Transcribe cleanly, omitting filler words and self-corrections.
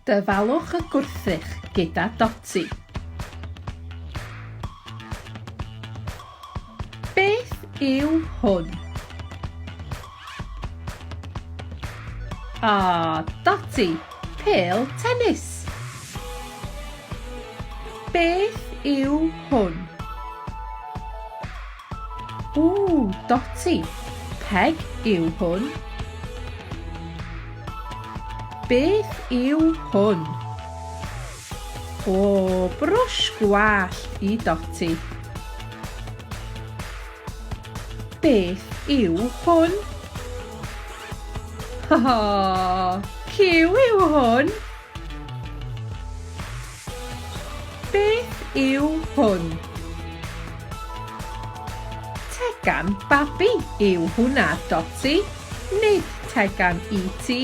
Dyfalwch y gwrthrych gyda Doti. Beth yw hwn? A, Doti, pêl tennis. Beth yw hwn? Ww, Doti, peg yw hwn. Beth yw hwn? O, brwsh gwallt i Doti. Beth yw hwn? Ho, ho, cyw yw hwn. Beth yw hwn? Tegan babi yw hwnna, Doti, nid tegan i ti.